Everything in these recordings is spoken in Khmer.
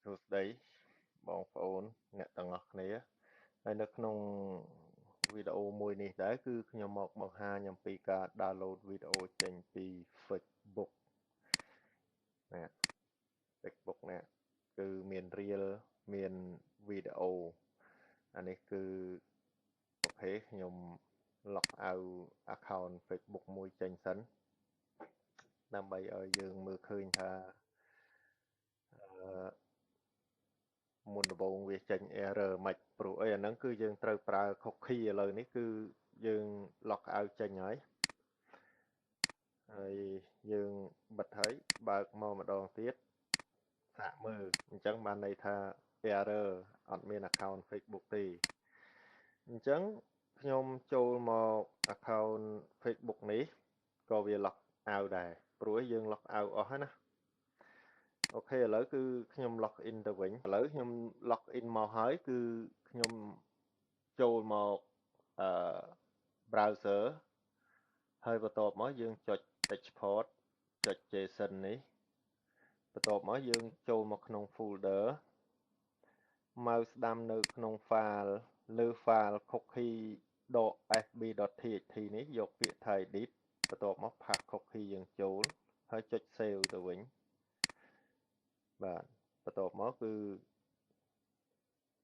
សួស្តីបងប្អូនអ្នកទាំងអស់គ្នាហើយនៅក្នុងវីដេអូមួយនេះដែរគឺខ្ញុំមកបង្ហាញអំពីការ download វីដេអូចេញពី Facebook ណា Facebook ណាគឺមាន Reel មានវីដេអូអានេះគឺ OK ខ្ញុំ log out account Facebook មួយចេញសិនដើម្បីឲ្យយើងមើលឃើញថាអឺមុនដំបូងវាចេញ error មិនព្រោះអីអាហ្នឹងគឺយើងត្រូវប្រើ cookie ឥឡូវនេះគឺយើង log out ចេញហើយហើយយើងបិទហើយបើកមកម្ដងទៀតសាកមើលអញ្ចឹងបានន័យថា error អត់មាន account Facebook ទេអញ្ចឹងខ្ញុំចូលមក account Facebook នេះក៏វា log out ដែរព្រោះយើង log out អស់ហើយណា OK ឥឡូវគឺខ្ញុំ log in ទៅវិញឥឡូវខ្ញុំ log in មកហើយគឺខ្ញុំចូលមកអឺ browser ហើយបន្ទាប់មកយើងចុច export ចុច JSON នេះបន្ទាប់មកយើងចូលមកក្នុង folder mouse ស្ដាំនៅក្នុង file លើ file cookie.fb.txt នេះយកពាក្យថា edit បន្ទាប់មក paste cookie យើងចូលហើយចុច save ទៅវិញបាទបន្ទាប់មកគឺ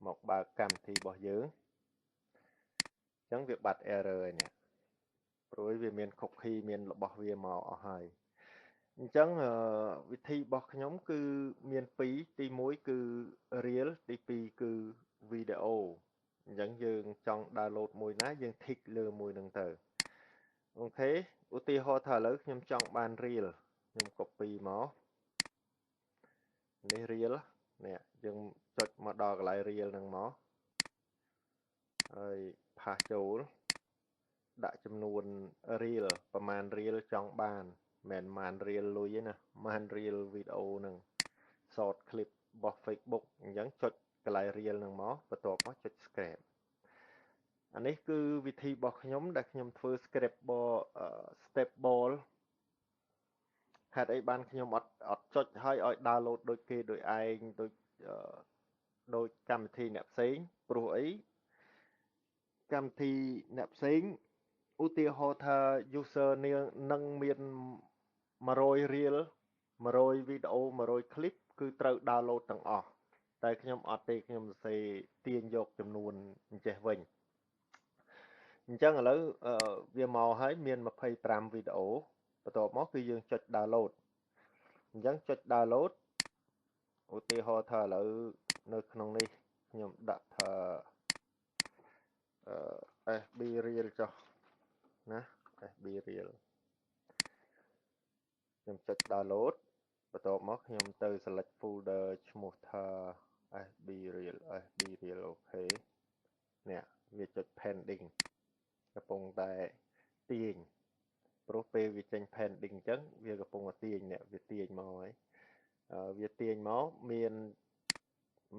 មកបើកកម្មវិធីរបស់យើងអញ្ចឹងវាបាត់ error ហើយនេះព្រោះវាមាន cookie មានរបស់វាមកអស់ហើយអញ្ចឹងវិធីរបស់ខ្ញុំគឺមាន2ទី1គឺ Reel ទី2គឺ video អញ្ចឹងយើងចង់ download មួយណាយើង tick លើមួយហ្នឹងទៅ OK ឧទាហរណ៍ថាឥឡូវខ្ញុំចង់បាន Reel ខ្ញុំ copy មកនេះ Reel នេះយើងចុចមកដល់កន្លែង Reel ហ្នឹងមកហើយ paste ចូលដាក់ចំនួន Reel ប្រហែល Reel ចង់បានមិនមែនរៀលលុយទេណាប្រហែល Reel វីដេអូហ្នឹង short clip របស់ Facebook អញ្ចឹងចុចកន្លែង Reel ហ្នឹងមកបន្ទាប់មកចុច scrape អានេះគឺវិធីរបស់ខ្ញុំដែលខ្ញុំធ្វើ scrape stable ហេតុអីបានខ្ញុំអត់អត់ចុចឲ្យឲ្យ download ដូចគេដូចឯងដូចដូចកម្មវិធីអ្នកផ្សេងព្រោះអីកម្មវិធីអ្នកផ្សេងឧទាហរណ៍ថា user នាងនឹងមាន100រៀល100វីដេអូ100 clip គឺត្រូវ download ទាំងអស់តែខ្ញុំអត់ទេខ្ញុំសរសេរទាញយកចំនួនអញ្ចេះវិញអញ្ចឹងឥឡូវវាមកហើយមាន25វីដេអូបន្ទាប់មកគឺយើងចុច download អញ្ចឹងចុច download ឧទាហរណ៍ថាឥឡូវនៅក្នុងនេះខ្ញុំដាក់ថា FB Reel ចុះណា FB Reel ខ្ញុំចុច download បន្ទាប់មកខ្ញុំទៅ select folder ឈ្មោះថា FB Reel FB Reel OK នេះវាចុច pending កំពុងតែទាញព្រោះពេលវាចេញ pending អញ្ចឹងវាកំពុងតែទាញនេះវាទាញមកហើយវាទាញមកមាន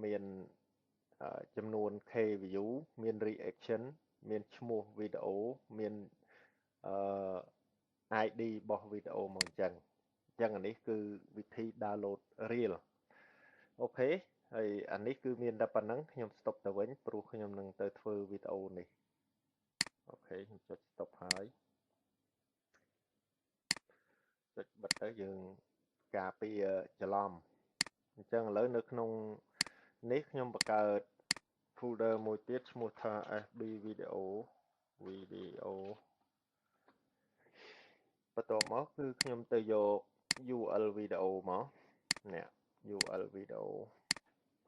មានចំនួន K view មាន reaction មានឈ្មោះវីដេអូមានអឺ ID របស់វីដេអូមកអញ្ចឹងអញ្ចឹងអានេះគឺវិធី download Reel OK ហើយអានេះគឺមានតែប៉ុណ្្នឹងខ្ញុំ stop ទៅវិញព្រោះខ្ញុំនឹងទៅធ្វើវីដេអូនេះ OK ខ្ញុំចុច stop ហើយចុចបិទទៅយើងការពារច្រឡំអញ្ចឹងឥឡូវនៅក្នុងនេះខ្ញុំបង្កើត folder មួយទៀតឈ្មោះថា FB video video បន្ទាប់មកគឺខ្ញុំទៅយក URL video មកនេះ URL video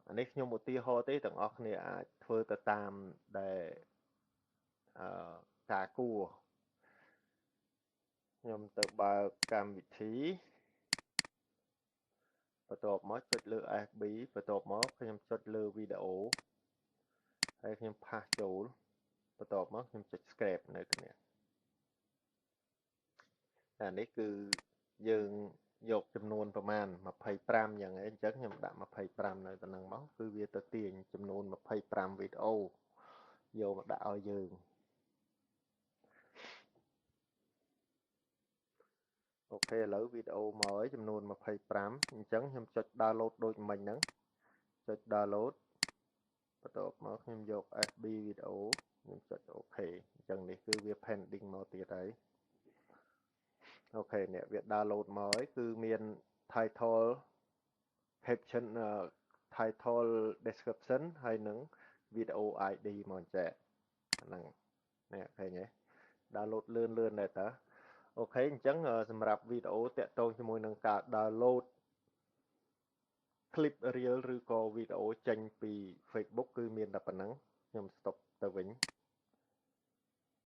អានេះខ្ញុំឧទាហរណ៍ទេទាំងអស់គ្នាអាចធ្វើទៅតាមដែលអឺការគួរខ្ញុំទៅបើកកម្មវិធីបន្ទាប់មកចុចលើ FB បន្ទាប់មកខ្ញុំចុចលើវីដេអូហើយខ្ញុំ paste ចូលបន្ទាប់មកខ្ញុំចុច scrape នៅគ្នាអានេះគឺយើងយកចំនួនប្រមាណ25យ៉ាងអីអញ្ចឹងខ្ញុំដាក់25នៅតំណឹងមកគឺវាទៅទាញចំនួន25វីដេអូយកមកដាក់ឲ្យយើង OK ឥឡូវវីដេអូមកហើយចំនួន25អញ្ចឹងខ្ញុំចុច download ដូចមិញហ្នឹង ចុច download បន្ទាប់មកខ្ញុំយក FB video ខ្ញុំចុច OK អញ្ចឹងនេះគឺវា pending មកទៀតហើយ OK នេះវា download មកហើយគឺមាន title caption title description ហើយនឹង video ID មកចែកហ្នឹងនេះឃើញទេ download លឿនលឿនដែរតា OK អញ្ចឹងសម្រាប់វីដេអូតាក់ទងជាមួយនឹងការ download clip reel ឬក៏វីដេអូចេញពី Facebook គឺមានតែប៉ុណ្ណឹងខ្ញុំ stop ទៅវិញ។